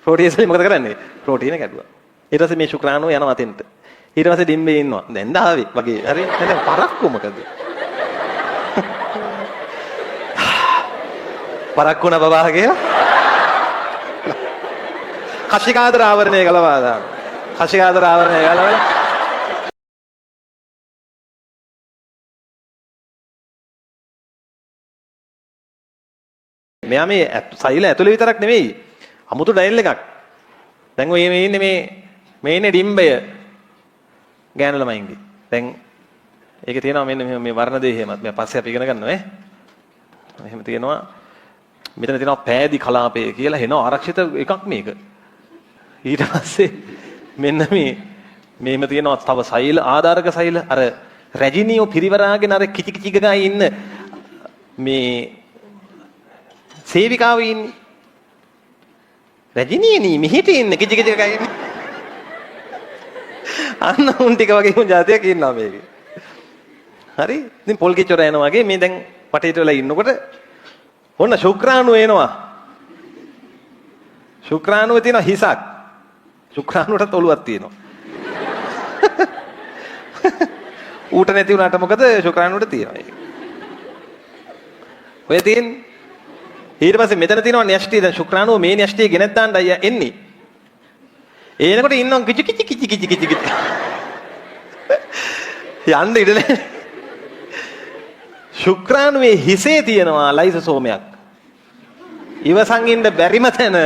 ප්‍රෝටියේස් වලින් මොකද කරන්නේ? ප්‍රෝටීන කැඩුවා. ඊට පස්සේ මේ ශුක්‍රාණුව යනවා අතෙන්ට. ඊට පස්සේ ඩිම්බේ ඉන්නවා. දැන් ආවේ වගේ. හරි? දැන් පරක්කු මොකද? පරක්කු වුණා බබා කියලා. කෂිකාදර ආවරණය ගලවා දානවා. කෂිකාදර ආවරණය ගලවලා මෙයා මේ සෛල ඇතුලේ විතරක් නෙවෙයි අමුතු ඩයල් එකක්. දැන් ඔය මේ ඉන්නේ මේ ඉන්නේ ඩිම්බය ගෑනු ළමයින්ගේ. දැන් ඒකේ තියෙනවා මෙන්න මෙහෙම මේ වර්ණ දෙය එහෙමත්. මේ පස්සේ අපි ඉගෙන ගන්නවා ඈ. එහෙම තියෙනවා. මෙතන තියෙනවා පෑදි කලාපය කියලා එන ආරක්ෂිත එකක් මේක. ඊට පස්සේ මෙන්න මේ මෙහෙම තියෙනවා තව සෛල ආධාරක සෛල අර රැජිනියෝ පිරිවරාගෙන අර කිචි කිචි ගගා ඉන්න මේ සේවිකාව ඉන්නේ. රැජිනිය නේ මෙහෙට ඉන්න කිචි කිචි ගගා ඉන්නේ. අන්න උන් ටික වගේ උන් જાතියක් ඉන්නවා මේකේ. හරි? ඉතින් පොල් කිචොර යනවා වගේ මේ දැන් වටේට වෙලා ඉන්නකොට ඔන්න ශුක්‍රාණු එනවා. ශුක්‍රාණුවේ තියෙන හිසක්. ශුක්‍රාණුවටත් ඔළුවක් තියෙනවා. ඌට නැති වුණාට මොකද ශුක්‍රාණුවට තියෙනවා ඒක. ඔය තියෙන්නේ. ඊට පස්සේ මෙතන තියෙනවා න්‍යෂ්ටිය. දැන් ශුක්‍රාණුව මේ න්‍යෂ්ටිය ගෙනත් දාන්න අයියා එන්නේ. එනකොට ඉන්නවා කිචි කිචි කිචි කිචි කිචි කිචි. යන්න ඉඩ නැහැ. ශුක්‍රාණුවේ හිසේ තියෙනවා ලයිසෝසෝමයක්. ඉවසන් ඉන්න බැරිම තැන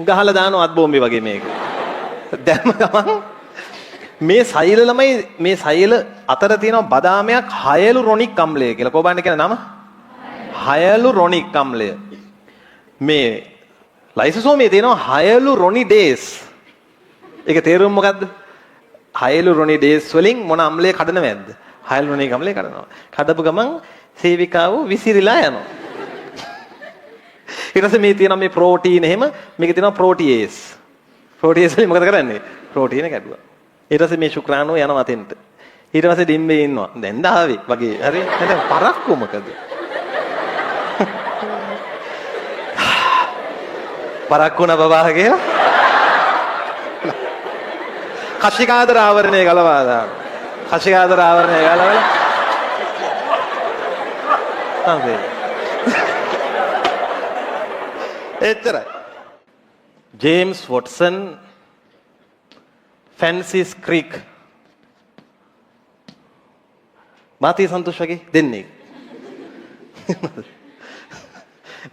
ගහලා දානවා අත් බෝම්බේ වගේ මේක. දැම්ම ගමන් මේ සෛල ළමයි මේ සෛල අතර තියෙනවා බදාමයක් හයලුරොනික් අම්ලය කියලා. කොහොමද කියන නම? හයලුරොනික් අම්ලය. මේ ලයිසෝසෝමයේ තියෙනවා හයලුරොනිඩේස්. ඒක තේරුම මොකද්ද? හයලුරොනිඩේස් වලින් මොන අම්ලය කඩනවද? හයලුරොනික් අම්ලය කඩනවා. කඩපු ගමන් සේවිකාව විසිරිලා යනවා. ඊට පස්සේ මේ තියෙනවා මේ ප්‍රෝටීන් එහෙම මේකේ තියෙනවා ප්‍රෝටියේස්. ප්‍රෝටියේස් වලින් මොකද කරන්නේ? ප්‍රෝටීන කැඩුවා. ඊට පස්සේ මේ ශුක්‍රාණුව යනවා අතෙන්ට. ඊට පස්සේ ඩිම්බේ ඉන්නවා. දැන් ආවේ වගේ. හරි? දැන් පරක්කු මොකද? පරක්කු වුණා බබා කියලා. කෂිකාදර ආවරණය ගලවා දානවා. කෂිකාදර ආවරණය ගලවලා තමයි. එච්චරයි. ජේම්ස් වොට්සන්, ෆ්‍රැන්සිස් ක්‍රික්, මාතී සන්තෝෂ් වගේ දෙන්නේ.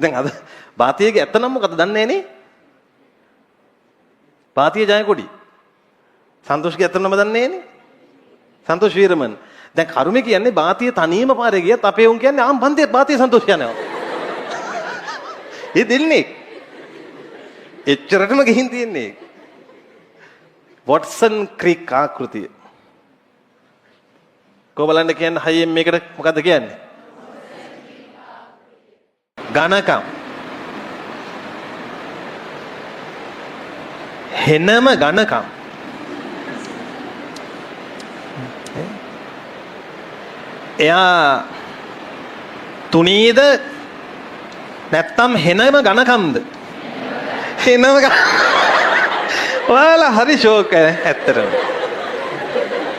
දැන් අද බාතියගේ ඇත්ත නම මොකද දන්නේ නේ? බාතිය ජයකොඩි. සන්තෝෂ්ගේ ඇත්ත නම දන්නේ නේ? සන්තෝෂ් වීරමන්. දැන් කරුමේ කියන්නේ බාතිය තනියම පාරේ ගියත් අපේ උන් කියන්නේ ආම් බන්දේ බාතිය සන්තෝෂ් යනවා. ඒ දෙන්නේ. එච්චරටම ගිහින් තියෙන්නේ. වොට්සන් ක්‍රික් ආකෘතිය. කො බලන්න කියන්නේ හයියෙන් මේකට මොකද්ද කියන්නේ? ඝනකම්. හෙනම ඝනකම්. එයා තුනීද නැත්තම් හෙනම ඝනකම්ද? හෙනම ඔයාලා හරි ෂෝක් ඇත්තටම.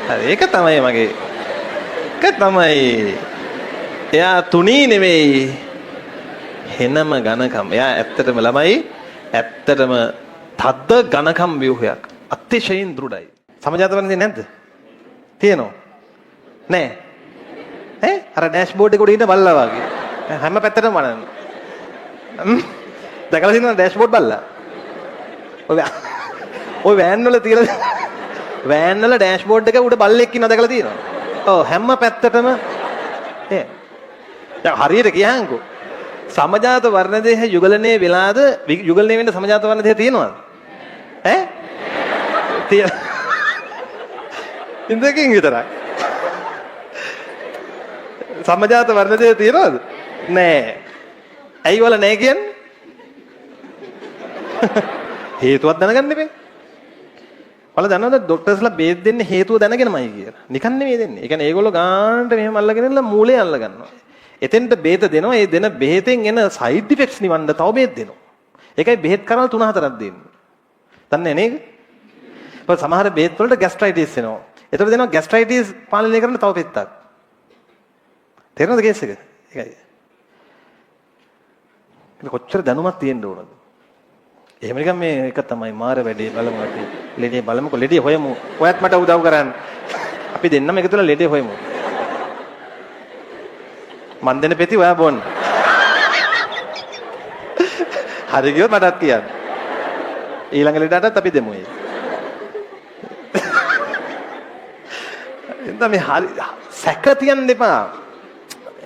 හරි ඒක තමයි මගේ. ඒක තමයි. එයා තුනී නෙමෙයි හෙනම ඝනකම්. එයා ඇත්තටම ළමයි ඇත්තටම තද්ද ඝනකම් ව්‍යුහයක්. අතිශයින් දෘಢයි. සමජාත වර්ණේ නැද්ද? තියෙනව. නෑ. ඈ අර ඩෑෂ්බෝඩ් එක උඩ ඉන්න බල්ලා වගේ. හැම පැත්තටම බලන්න. දැකලා තියෙනවද ඩෑෂ්බෝඩ් බල්ලා? ඔය වෑන් වල තියලා වෑන් වල ඩෑෂ්බෝඩ් එක උඩ බල්ලෙක් ඉන්නවා දැකලා තියෙනවද? ඔව් හැම පැත්තටම ඈ. දැන් හරියට කියහන්කෝ. සමජාත වර්ණ දේහ යුගලනේ වෙලාද යුගලනේ වෙන්න සමජාත වර්ණ දේහ තියෙනවද? ඈ? තියෙන. ඉන්දකින් විතරයි. සමජාත වර්ණ දේහ තියෙනවද? නෑ. ඇයි වල නෑ කියන්නේ? හේතුවක් දැනගන්න එපේ. ඔයාලා දන්නවද ඩොක්ටර්ස්ලා බේත් දෙන්නේ හේතුව දැනගෙනමයි කියලා. නිකන් නෙමෙයි දෙන්නේ. ඒ කියන්නේ ඒගොල්ලෝ ගානට මෙහෙම අල්ලගෙන ඉඳලා මූලය අල්ල ගන්නවා. එතෙන්ට බේත දෙනවා. ඒ දෙන බෙහෙතෙන් එන සයිඩ් ඉෆෙක්ට්ස් නිවන්න තව බේත් දෙනවා. ඒකයි බෙහෙත් කරල් 3-4ක් දෙන්නේ. දන්නේ නේද? ඒත් සමහර බෙහෙත් වලට ගැස්ට්‍රයිටිස් එනවා. ඒතකොට දෙනවා ගැස්ට්‍රයිටිස් පාලනය කරන්න තව පෙත්තක්. තේරෙනවද කේස් එක? ඒකයි. ඒක කොච්චර දැනුමක් තියෙන්න ඕනද? එහෙම නිකන් මේ එක තමයි මාර වැඩේ බලමු අපි. ලෙඩේ බලමුකෝ ලෙඩේ හොයමු. ඔයත් මට උදව් කරන්න. අපි දෙන්නම එකතු වෙලා ලෙඩේ හොයමු. මන් දෙන පෙති ඔයා බොන්න. හරි ගියොත් මටත් කියන්න. ඊළඟ ලෙඩටත් අපි දෙමු ඒ. එතන මේ හරි සැක තියන්න එපා.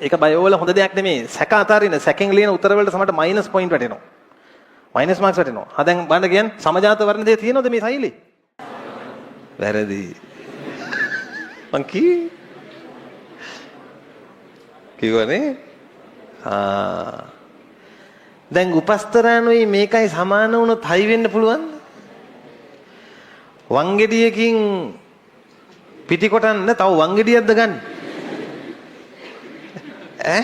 ඒක බයෝ වල හොඳ දෙයක් නෙමෙයි. සැක අතාරින්න. සැකෙන් ලියන උත්තර වලට සමහරට මයිනස් පොයින්ට් වැටෙනවා. මයිනස් මාක්ස් වැටෙනවා. හා දැන් බලන්න කියන්නේ සමජාත වර්ණ දෙක තියෙනවද මේ සෛලේ? වැරදි. මං කිව්වනේ. ආ දැන් උපස්තරානුයි මේකයි සමාන වුණොත් හයි වෙන්න පුළුවන්ද? වංගෙඩියකින් පිටි කොටන්න තව වංගෙඩියක්ද ගන්න? ඈ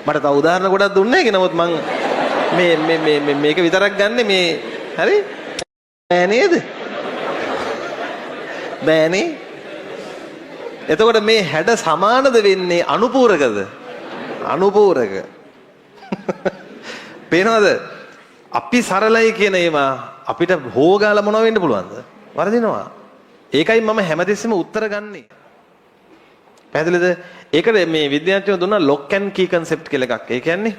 මට තව උදාහරණ ගොඩක් දුන්නේ ඒක. නමුත් මං මේ මේ මේ මේක විතරක් ගන්නෙ මේ හරි බෑ නේද? බෑනේ. එතකොට මේ හැඩ සමානද වෙන්නේ අනුපූරකද? අනුපූරක. පේනවද? අපි සරලයි කියන ඒවා අපිට හොගාලා මොනව වෙන්න පුළුවන්ද? වරදිනවා. ඒකයි මම හැමතිස්සෙම උත්තර ගන්නෙ. පැහැදිලිද? ඒකට මේ විද්‍යාඥයෝ දුන්නා ලොක් ඇන්ඩ් කී කන්සෙප්ට් කියලා එකක්. ඒ කියන්නේ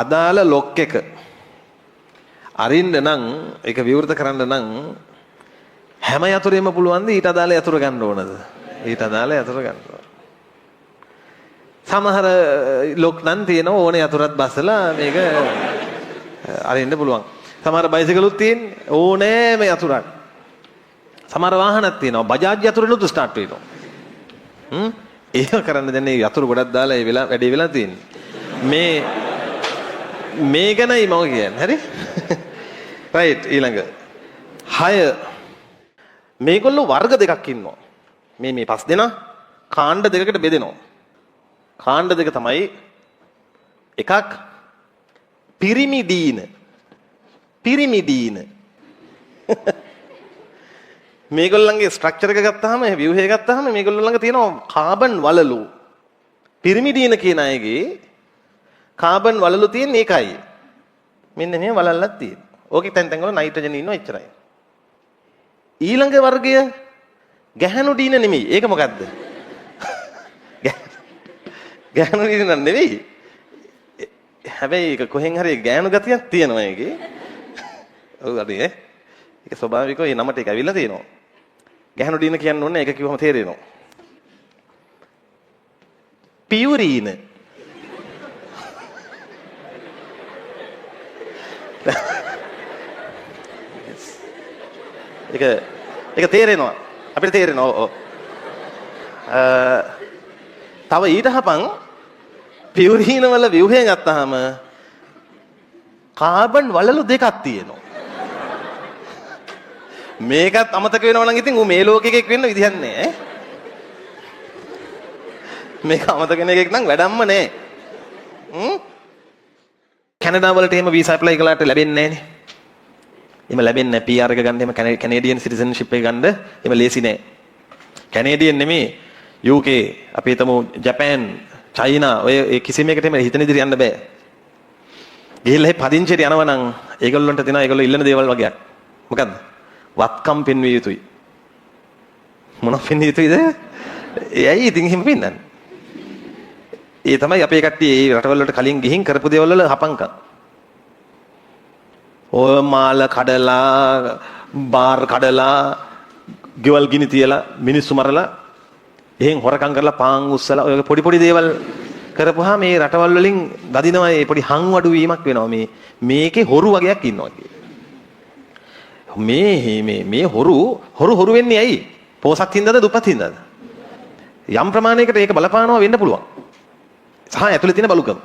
අදාළ ලොක් එක අරින්න නම් ඒක විවෘත කරන්න නම් හැම යතුරෙම පුළුවන් ද ඊට අදාළ යතුර ගන්න ඕනද? ඊට අදාළ යතුර ගන්න ඕන. සමහර ලොක් නම් තියෙනවා ඕනේ යතුරත් බස්සලා මේක අරින්න පුළුවන්. සමහර බයිසිකලුත් තියෙන ඕනෑම යතුරක්. සමහර වාහනක් තියෙනවා බජාජ් යතුරෙනුත් ස්ටාර්ට් වෙනවා. ඒක කරන්න දැන් මේ යතුරු ගොඩක් දාලා ඒ වෙලා වැඩේ වෙලා තියෙන්නේ. මේ මේ ගැනයි මම කියන්නේ. හරි? රයිට් ඊළඟ 6 මේගොල්ලෝ වර්ග දෙකක් ඉන්නවා. මේ මේ පස් දෙනා කාණ්ඩ දෙකකට බෙදෙනවා. කාණ්ඩ දෙක තමයි එකක් පිරිමිඩීන. පිරිමිඩීන. මේගොල්ලන්ගේ ස්ට්‍රක්චර් එක ගත්තාම ව්‍යුහය ගත්තාම මේගොල්ලෝ ළඟ තියෙනවා කාබන් වලලු. පිරිමිඩීන කියන අයගේ කාබන් වලලු තියෙන එකයි. මෙන්න මේ වලල්ලක් තියෙනවා. ඕකේ තැන් තැන් වල නයිට්‍රජන් ඉන්නවා එච්චරයි. ඊළඟ වර්ගය ගැහැණු ඩීන නෙමෙයි. ඒක මොකද්ද? ගැහැණු ඩීන නම් නෙවෙයි. හැබැයි ඒක කොහෙන් හරි ගෑනු ගතියක් තියෙනවා ඒකේ. ඔව් හරි ඈ. ඒක ස්වභාවිකව ඒ නමට ඒක ඇවිල්ලා තියෙනවා. ගැහැණු ඩීන කියන්න ඕනේ ඒක කිව්වම තේරෙනවා. පියුරීන. ඒක ඒක තේරෙනවා. අපිට තේරෙනවා. ඔව් ඔව්. තව ඊට හපන් පියුරීන වල ව්‍යුහය ගත්තාම කාබන් වලලු දෙකක් තියෙනවා. මේකත් අමතක වෙනවා නම් ඉතින් ඌ මේ ලෝකෙ එකෙක් වෙන්න විදිහක් නෑ ඈ. මේක අමතක වෙන එකෙක් නම් වැඩක්ම නෑ. කැනඩා වලට එහෙම වීසා ඇප්ලයි කළාට ලැබෙන්නේ නෑනේ. එහෙම ලැබෙන්නේ නෑ. PR එක ගන්න එහෙම කැනේඩියන් සිටිසන්ෂිප් එක ගන්න එහෙම ලේසි නෑ. කැනේඩියන් නෙමෙයි UK අපි හිතමු ජපාන් චයිනා ඔය ඒ කිසිම එකට එහෙම හිතන ඉදිරිය යන්න බෑ. ගිහිල්ලා එහෙ පදිංචියට යනවා නම් ඒගොල්ලන්ට තියෙනවා ඒගොල්ලෝ ඉල්ලන දේවල් වගේක්. මොකද්ද? වත්කම් පෙන්විය යුතුයි. මොනව පෙන්විය යුතුයිද? ඒ ඇයි ඉතින් එහෙම පෙන්නන්නේ? ඒ තමයි අපේ කට්ටිය ඒ රටවල් වලට කලින් ගිහින් කරපු දේවල් වල හපංකම්. ඔය මාල කඩලා, බාර් කඩලා, ගෙවල් ගිනි තියලා, මිනිස්සු මරලා, එහෙන් හොරකම් කරලා පාන් උස්සලා ඔය පොඩි පොඩි දේවල් කරපුවාම මේ රටවල් වලින් දදිනවා මේ පොඩි හංවඩු වීමක් වෙනවා. මේ මේකේ හොරු වගේක් ඉන්නවා කියලා. මේ මේ මේ හොරු හොරු හොරු වෙන්නේ ඇයි? පෝසත් හින්දාද දුප්පත් හින්දාද? යම් ප්‍රමාණයකට ඒක බලපානවා වෙන්න පුළුවන්. සහ ඇතුලේ තියෙන බලුකම.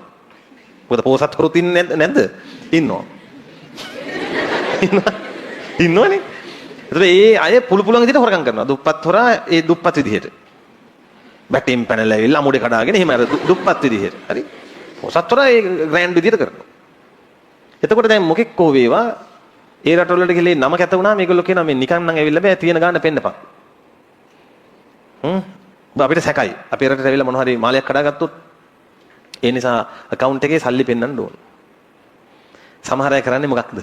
මොකද පෝසත් හොරුත් ඉන්නේ නැද්ද? ඉන්නවා. ඉන්නවනේ. ඒතර ඒ අය පුළු පුළුවන් විදිහට හොරකම් කරනවා. දුප්පත් හොරා ඒ දුප්පත් විදිහට. බැටෙන් පැනලා ඇවිල්ලා අමුඩේ කඩාගෙන එහෙම අර දුප්පත් විදිහට. හරි? පෝසත් හොරා ඒ ග්‍රෑන්ඩ් විදිහට කරනවා. එතකොට දැන් මොකෙක් හෝ වේවා ඒ රටවල වලට ගිහලා නම කැත වුණා මේගොල්ලෝ කියනවා මේ නිකන් නම් ඇවිල්ලා බෑ තියෙන ගාන පෙන්නපන්. අපිට සැකයි. අපේ රටට ඇවිල්ලා මොන හරි මාලයක් කඩාගත්තොත් ඒ නිසා ඇකවුන්ට් එකේ සල්ලි පෙන්වන්න ඕන. සමහර අය කරන්නේ මොකක්ද?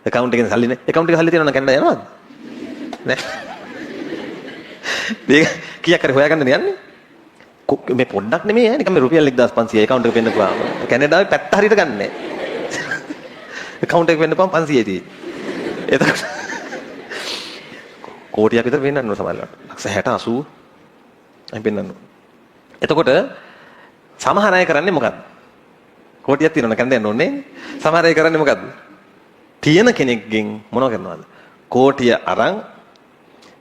ඇකවුන්ට් එකේ සල්ලි නෑ. ඇකවුන්ට් එකේ සල්ලි තියෙනවා නම් කැනඩා යනවද? නෑ. මේක කීයක් හරි හොයාගන්න යන්නේ. මේ පොඩ්ඩක් නෙමෙයි ඈ නිකන් මේ රුපියල් 1500 ඇකවුන්ට් එක පෙන්නපුවාම කැනඩාවේ පැත්ත හරියට ගන්නෑ. ඇකවුන්ට් එක පෙන්නපුවාම 500යි තියෙන්නේ. එතකොට කෝටියක් විතර පෙන්නන්න ඕන සමහරවිට. ලක්ෂ 60 80 එහෙම පෙන්නන්න ඕන. එතකොට සමහර අය කරන්නේ මොකද්ද? කෝටියක් තියෙනවා කැනඩා යන්න ඕනේ. සමහර අය කරන්නේ මොකද්ද? තියෙන කෙනෙක්ගෙන් මොනව කරනවද? කෝටිය අරන්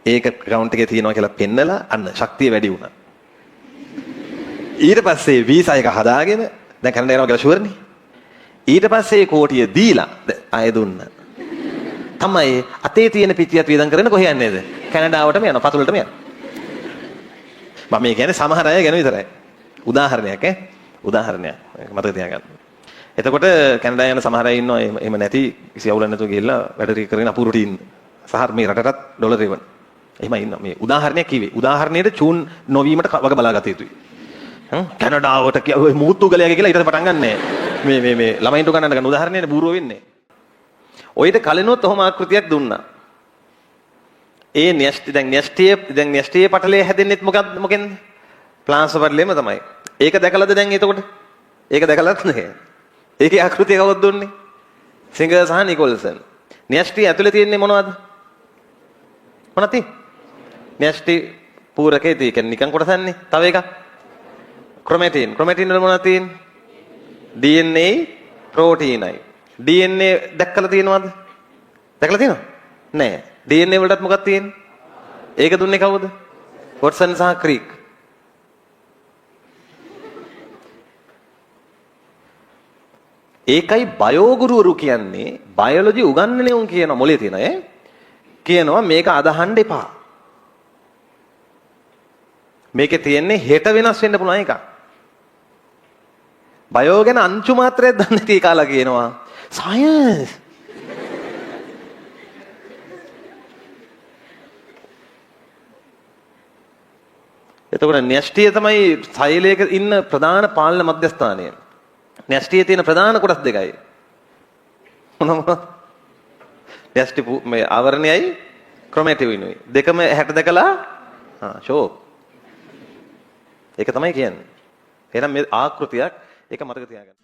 ඒක ඇකවුන්ට් එකේ තියෙනවා කියලා පෙන්නලා අන්න ශක්තිය වැඩි වුණා. ඊට පස්සේ වීසා එක හදාගෙන දැන් කැනඩා යනවා කියලා ෂුවර්නේ. ඊට පස්සේ කෝටිය දීලා ආයෙ දුන්නා. තමයි අතේ තියෙන පිටියත් වියදම් කරගෙන කොහේ යන්නේද? කැනඩාවටම යනවා, පතුලටම යනවා. මම මේ කියන්නේ සමහර අය ගැන විතරයි. උදාහරණයක් ඈ. උදාහරණයක්. මතක තියාගන්න. එතකොට කැනඩා යන සමහර අය ඉන්නවා එහෙම නැති කිසි අවුලක් නැතුව ගිහිල්ලා වැඩ ටික කරගෙන අපූර්වට ඉන්න. සහ මේ රටටත් ඩොලර් එවන. එහෙම ඉන්නවා. මේ උදාහරණයක් කිව්වේ. උදාහරණයට චූන් නොවීමට වග බලාගත යුතුයි. කැනඩාවට ඔය මූත්තු ගලයාගේ කියලා ඊට පටන් ගන්නෑ. මේ මේ මේ ළමයින්ට උගන්නන්න ගන්න උදාහරණයනේ බූරුව වෙන්නේ. ඔయిత කලිනුත් ඔහොම ආකෘතියක් දුන්නා. ඒ න්‍යෂ්ටි දැන් න්‍යෂ්ටියේ පටලයේ හැදෙන්නෙත් මොකක්ද මොකෙන්ද? ප්ලාස්මා පටලයේම තමයි. ඒක දැකලාද දැන් එතකොට? ඒක දැකලාත් නෑ. ඒකේ ආකෘතිය කවුද දුන්නේ? සිංගර් සහ නිකොල්සන්. න්‍යෂ්ටි ඇතුලේ තියෙන්නේ මොනවද? මොනවද තියෙන්නේ? න්‍යෂ්ටි පූරකේ තියෙන්නේ. කියන්නේ නිකන් කොටසන්නේ. තව එකක්. ක්‍රොමැටින්. ක්‍රොමැටින් වල මොනවද තියෙන්නේ? DNA ප්‍රෝටීනයි. DNA දැක්කලා තියෙනවද? දැකලා තියෙනවද? නෑ. DNA වලටත් මොකක්ද තියෙන්නේ? ඒක දුන්නේ කවුද? වොට්සන් සහ ක්‍රීක්. ඒකයි බයෝ ගුරුවරු කියන්නේ බයොලොජි උගන්වන උන් කියන මොලේ තියෙන අය කියනවා මේක අදහන්න එපා. මේකේ තියෙන්නේ හෙට වෙනස් වෙන්න පුළුවන් එකක්. බයෝ ගැන අංශු මාත්‍රයක් දන්නේ නැති කාලා කියනවා සයන්ස්. එතකොට න්‍යෂ්ටිය තමයි සෛලයක ඉන්න ප්‍රධාන පාලන මධ්‍යස්ථානය. න්‍යෂ්ටියේ තියෙන ප්‍රධාන කොටස් දෙකයි. මොනවද? න්‍යෂ්ටි මේ ආවරණයයි ක්‍රොමැටිනුයි. දෙකම හැට දැකලා ආ ෂෝ. ඒක තමයි කියන්නේ. එහෙනම් මේ ආකෘතියක් ඒක මතක තියාගන්න.